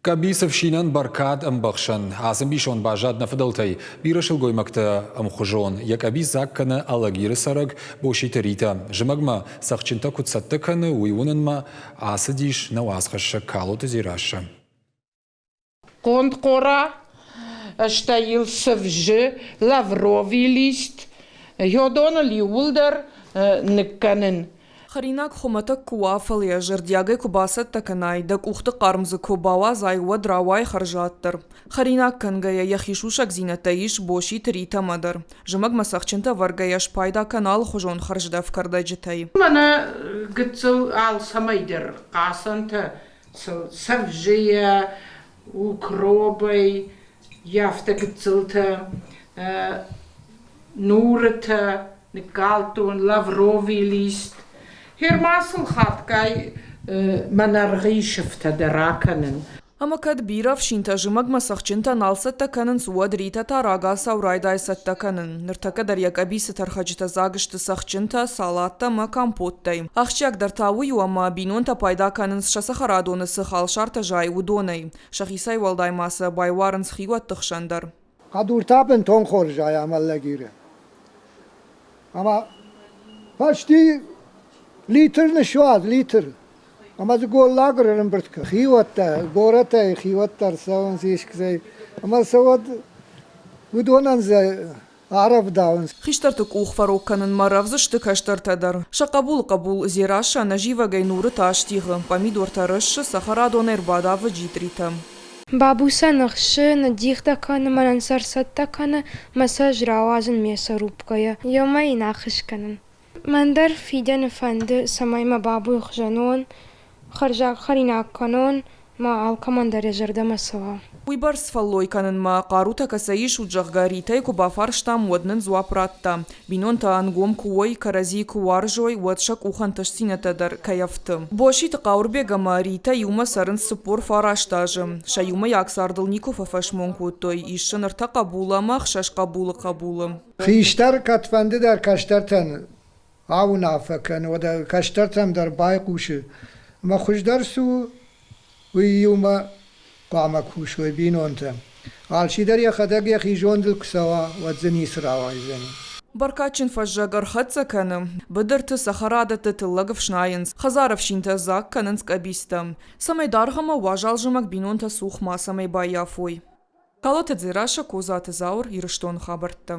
Къӕбицы фсинӕн бӕркад ӕмбӕхсӕн. Ацы ӕмбисонд баззад нӕ фыдӕлтӕй. Бирӕ сылгоймӕгтӕ ӕмхуызон. Йӕ къӕбиц дзаг кӕны Алагиры цӕрӕг Боситы Ритӕ. Зымӕгмӕ цӕхджынтӕ куыд цӕттӕ кӕны, уый уынынмӕ ацыдис нӕ уацхӕссӕг Калоты Дзерассӕ. Конд къора, стӕй йыл цывзы, лавровый лист, йодоныл иууылдӕр ныккӕнын. Хӕринаг хуымӕтӕг куы уа, фӕлӕ йӕ зӕрдиагӕй куы бацӕттӕ кӕнай, дӕ къухты хъарм дзы куы бауадзай, уӕд рауайы хӕрзаддӕр. Хӕринаг кӕнгӕйӕ йӕхи сусӕгдзинӕдтӕ ис Боситы Ритӕмӕ дӕр. Зымӕгмӕ цӕхджынтӕ ӕвӕргӕйӕ спайда кӕн алыхуызон хӕрздӕф кӕрдӕджытӕй. Мӕнӕ гыццыл алцӕмӕй дӕр хъацӕнтӕ цӕвзыйӕ, укробӕй, афтӕ гыццылтӕ, нурытӕ ныккалдтон, лавровый лист. Гъер-ма сыл хатгай мӕнӕргъыйы сыфтӕ дӕр акӕнын. Ӕмӕ кӕд бирӕ ӕфсинтӕ зымӕгмӕ цӕхджынтӕ нал цӕттӕ кӕнынц, уӕд Ритӕ та рагацау райдайы цӕттӕ кӕнын. Ныртӕккӕ дӕр йӕ къӕбицы тӕрхӕджытӕ дзаг сты цӕхджынтӕ, салаттӕ ӕмӕ компоттӕй. Ахсджиагдӕр та уый у, ӕмӕ бинонтӕ пайда кӕнынц сӕ цӕхӕрадоны цы халсартӕ зайы, уыдонӕй. Сӕхицӕй уӕлдай ма сӕ байуарынц хиуӕтты хсӕн дӕр. Хъӕдуртӕ бынтон хорз зайы ӕмӕллӕгиры. Ӕмӕ почти литр ныссуадз, литр. Ӕмӕ дзы голлаг ӕрӕмбырд кӕн. Хиуӕттӕ, горӕтӕй хиуӕттӕ ӕрцӕуынц искӕй. Ӕмӕ сӕ уӕд уыдонӕн дзы арӕвдауынц. Хистӕрты къух фӕрог кӕнынмӕ рӕвдз сты кӕстӕртӕ дӕр. Сӕ хъӕбулы хъӕбул Дзерассӕ ӕнӕзивӕгӕй нурытӕ астигъы, пъамидортӕ рыссы, цӕхӕрадонӕй ӕрбадавы джитъритӕ. Бабуца ныхсы, ныддихтӕ кӕны, мӕнӕн сӕ ӕрцӕттӕ кӕны, мӕ сӕ ӕз рауадзын ме сӕрупкӕйӕ. Ёмӕ йын ӕххуыс кӕнын. Мӕн дӕр фидӕны фӕнды, цӕмӕй мӕ бабуйы хуызӕн уон, хӕрзаг хӕринаг кӕнон, ма алкӕмӕн дӕр йӕ зӕрдӕмӕ цӕуа. Уыйбӕрц фӕллой кӕнынмӕ хъарутӕ кӕцӕй исут, зӕгъгӕ, Ритӕйы куы бафарстам, уӕд нын дзуапп радта, бинонтӕ ӕнгом куы уой, кӕрӕдзийы куы уарзой, уӕд сӕ къух ӕнтыстдзинӕдтӕ дӕр кӕй ӕфты. Боситы Хъауырбег ӕмӕ Ритӕ иумӕ цӕрынц 49 азы. Сӕ иумӕйаг цардыл никуы фӕфӕсмон кодтой, ис сын ӕртӕ хъӕбулы ӕмӕ ӕхсӕз хъӕбулы хъӕбулы. Хистӕр кӕдфӕнды дӕр кӕстӕртӕн ауынаффӕ кӕны, уӕдӕ кӕстӕртӕм дӕр байхъусы. Ӕмӕ хуыздӕр цы у, уый иумӕ хъуамӕ кусой бинонтӕ. Алчидӕр йӕхӕдӕг йӕхи зондыл куы цӕуа, уӕд дзы ницы рауайдзӕни. Бӕркадджын фӕззӕг ӕрхӕццӕ кӕны. Быдырты, цӕхӕрадӕтты тыллӕг ӕфснайынц, хӕдзары ӕфсинтӕ дзаг кӕнынц къӕбицтӕ. Цӕмӕй даргъ ӕмӕ уазал зымӕг бинонтӕ цух мацӕмӕй баййафой. Калоты Дзерассӕ, Козаты Зауыр, Ирыстоны хабӕрттӕ.